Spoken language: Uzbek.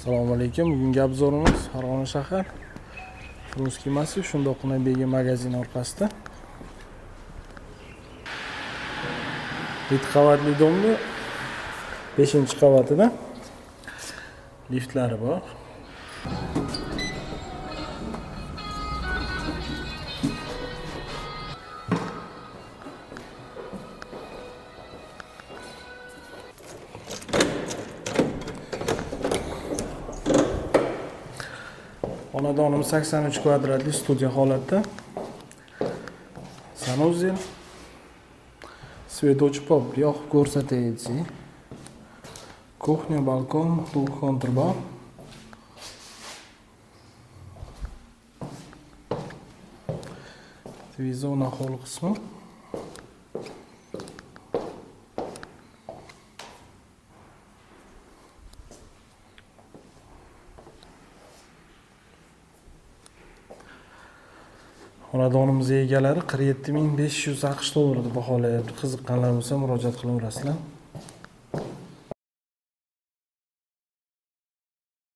Assalomu alaykum. Bugungi obzorimiz Farg'ona shahar, Frunskiy massiv, shundoqqina Begi magazin orqasida. 7 qavatli domni 5-qavatida liftlari bor. Xonadonimiz 83 kvadratli studiya holatda. Санузел. Свет o'chib qolibdi, yoqib ko'rsatay desak. Кухня, balkon, двухконтур bor. Televizor hol qismi. Xonadonimiz egalari 47 500 AQSh dollarida baholayapti. Qiziqqanlar bo'lsa, murojaat qilaverasizlar.